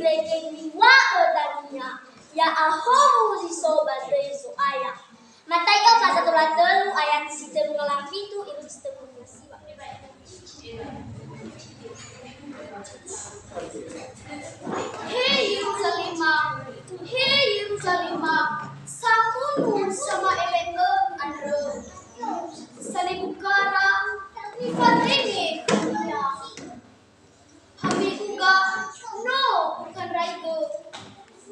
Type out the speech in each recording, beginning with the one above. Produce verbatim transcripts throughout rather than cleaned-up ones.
Irege niŵa'ö dania, ya'ahowu zi so ba döi Zo'aya. Matai'ö faza tölu a tölu ayati si tölu ngala fitu irugi si tölu ngala siwa. He Yeruzalema, he Yeruzalema, samunu sama'ele'ö andrö. Sanebukara nifatenge khönia. Hame'uga no utandraigö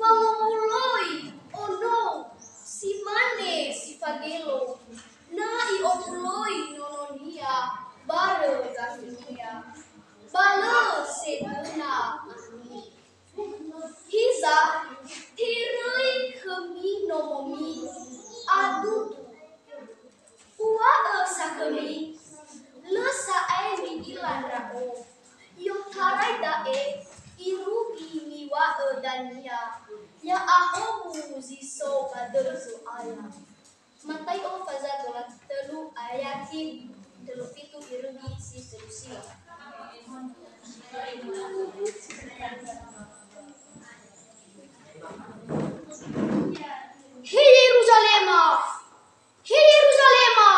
wangowuloi ono si mane si fagelo, na i'owuloi nononia barö gafinia, ba lö sedöna ami. Hiza, teröi khömi nomomi, adudu. Uŵa'ö sa khömi, lö sa'ae mi'ila ndra'o. I'otarai da'e irugi niŵa'ö dania, ya'ahowu zi so ba döi Zo'aya. Matai'ö faza tölu ngala tölu ayati tölu fitu irugi si tölu siwa. He Yeruzalema, he Yeruzalema,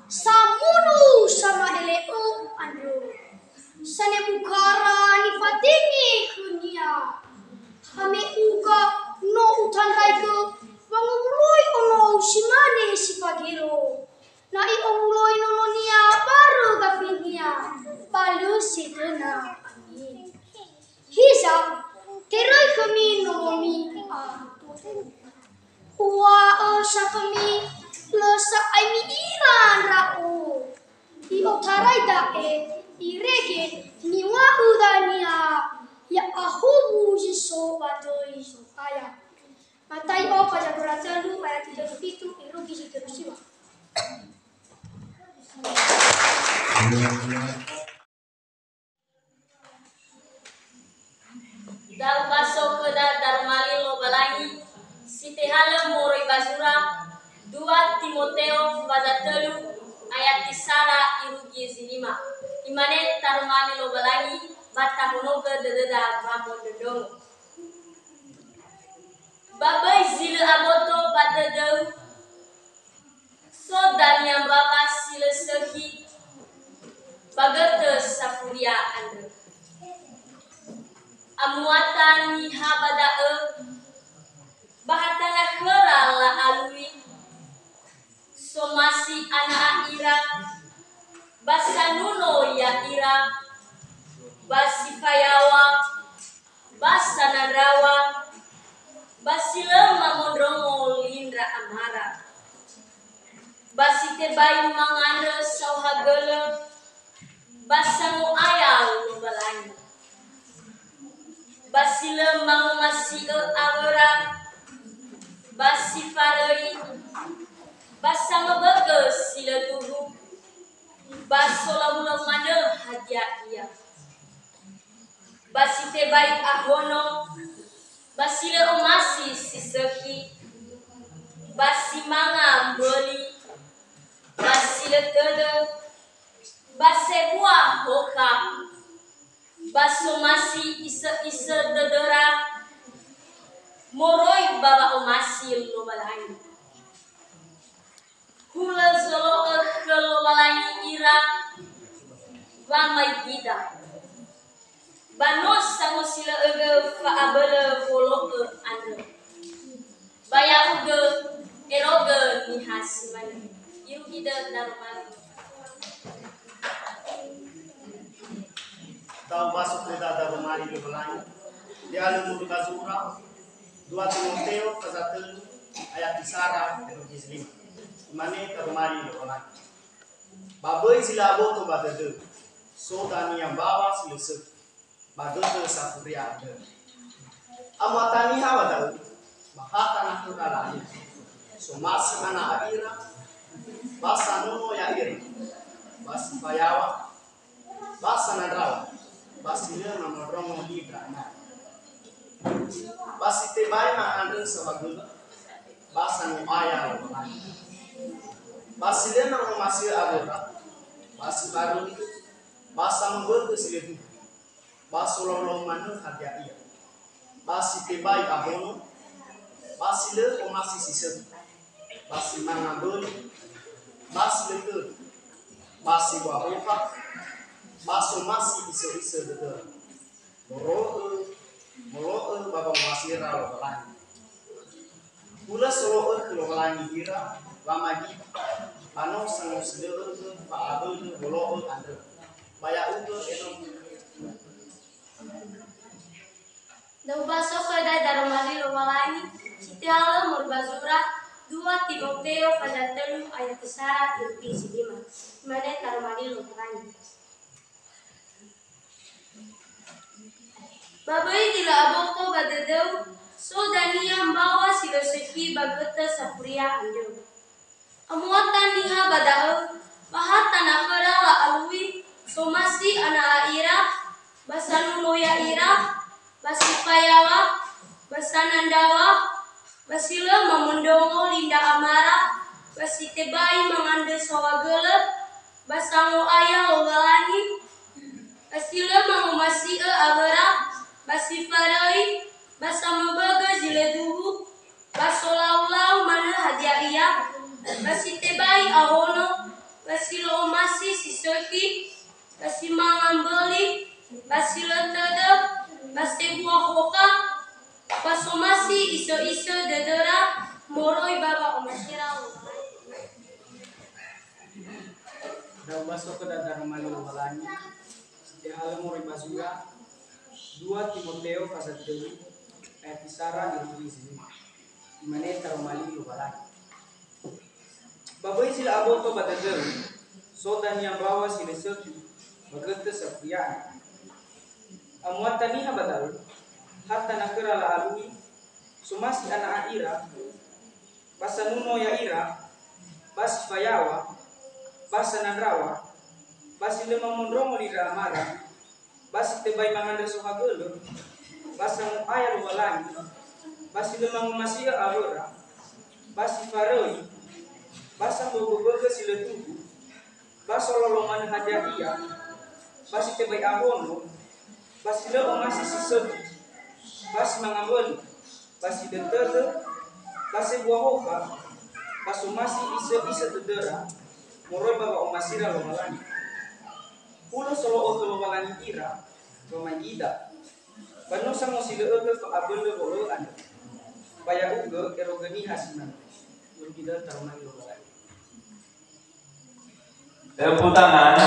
samunu sama'ele'ö andrö. Sanebukara nifatenge khönia. Hame'uga no utandraigö wangowuloi onou si mane si fagelo, na i'owuloi nononia barö gafinia, ba lö sedöna ami. Hiza, teröi khömi nomomi, a. Uŵa'ö sa khömi, lö sa'ae mi'ila ndra'o. I'otarai da'e, irege niŵa'ö dania, ya'ahowu zi so ba döi Zo'aya. Matai'ö faza tölu ngala tölu ayati tölu fitu irugi si tölu siwa. Da'ö baso khöda daroma li Lowalangi, si tehalö moroi ba zura, dua Timoteo faza tölu ayati sara irugi zi lima. Imane taroma li Lowalangi, ba tahonogö dödöda wamondröndrongo. Ba böi zi lö aboto ba dödöu, so dania mbawa si lö sökhi ba götö safuria andrö. Amuata niha ba da'ö, ba ha tana khöra la'alui, somasi ana'a ira, ba sanuno ya'ira, ba si fayaŵa, ba sanandraŵa, ba si lö mamondrongo li ndra amara, ba si tebai mangandrö saohagölö, ba sango'aya Lowalangi, ba si lö mangomasi'ö awöra, ba si faröi, ba samöbögö si lö duhu, ba solau-lau manö hadia ia. Ba si tebai ahono, ba si lö omasi si sökhi, ba si manga mböli, ba si lö tödö, ba sebua hokha, ba somasi isö-isö dödöra moroi ba wa'omasi Lowalangi. Hulö zolo'ö khö Lowalangi ira wamaigida, ba no sangosi'ögö fa'abölö wolo'ö andrö. Ba ya'ugö erogö niha si manö. Irugi dödö daroma li. Da'ö baso khöda daroma li Lowalangi. Tehalö moroi ba zura, dua Timoteo faza tölu ayati sara irugi zi lima. Imane taroma li Lowalangi. Ba böi zi lö aboto ba dödöu, so dania mbawa si lö sökhi ba götö safuria andrö. Amuata niha ba da'ö, ba ha tana khöra la'alui, somasi ana'a ira, ba sanuno ya'ira, ba si fayaŵa, ba sanandraŵa, ba si lö mamondrongo li ndra amara, ba si tebai mangandrö saohagölö, ba sango'aya Lowalangi, ba si lö mangomasi'ö awöra, ba si faröi, ba samöbögö si lö duhu, ba solau-lau manö hadia ia. ba si tebai ahono, ba si lö omasi si sökhi, ba si manga mböli, ba si lö tödö, ba si bua hoha, ba somasi isö-isö dödöra. Molo'ö, molo'ö ba wangowasira Lowalangi. Hulö solo'ö khö Lowalangi ira wamagita, ba no sangosilö'ö fa'abölö wolo'ö andrö. Ba ya'ugö enoni. Da'ubaso khöda daroma li Lowalangi, si tehalö moroi ba zura dua Timoteo faza tölu ayat sara irugi si lima. Imane taroma li Lowalangi. Ba böi zi lö aboto ba dödöu, so dania mbaŵa si lö sökhi ba götö safuria andrö. Amuata niha ba da'ö, ba ha tana khöra la'alui, somasi ana'a ira, ba sanuno ya'ira, ba si fayaŵa, ba sanandraŵa, ba si lö mamondrongo li ndra amara, ba si tebai mangandrö saohagölö, ba sango'aya Lowalangi, ba si lö mangomasi'ö awöra, ba si faröi, ba samöbögö zi lö duhu, ba solau-lau manö hadia ia, ba si tebai ahono, ba si lö omasi si sökhi, ba si manga mböli, ba si lö tödö, ba sebua hoha, ba somasi isö-isö dödöra moroi ba wa'omasira Lowalangi. Da'ubaso khöda daroma li Lowalangi, si tehalö moroi ba zura dua Timoteo faza tölu ayat sara irugi si lima. Imane taroma li Lowalangi. Ba böi zi lö aboto ba dödöu, so dania mbaŵa si lö sökhi ba götö safuria andrö. Amuata niha ba da'ö, ha tana khöra la'alui, somasi ana'a ira, ba sanuno ya'ira, ba si fayaŵa, ba sanandraŵa, ba si lö mamondrongo li ndra amara, ba si tebai mangandrö saohagölö, ba sango'aya Lowalangi, ba si lö mangomasi'ö awöra, ba si faröi, ba samöböbögö si lö duhu, ba sololo manö hadia ia, ba si tebai ahono, ba si lö omasi si sökhi, ba si manga mböli, ba si lö tödö, ba sebua hoha, ba somasi isö-isö dödöra moroi ba wa'omasira Lowalangi. Hulö solo'ö khö Lowalangi ira wamagita, ba no sangosilö'ögö fa'abölö wolo'ö andrö. Ba ya'ugö erogö niha si manö. Irugi dödö taroma li Lowalangi. Tepuk tangan.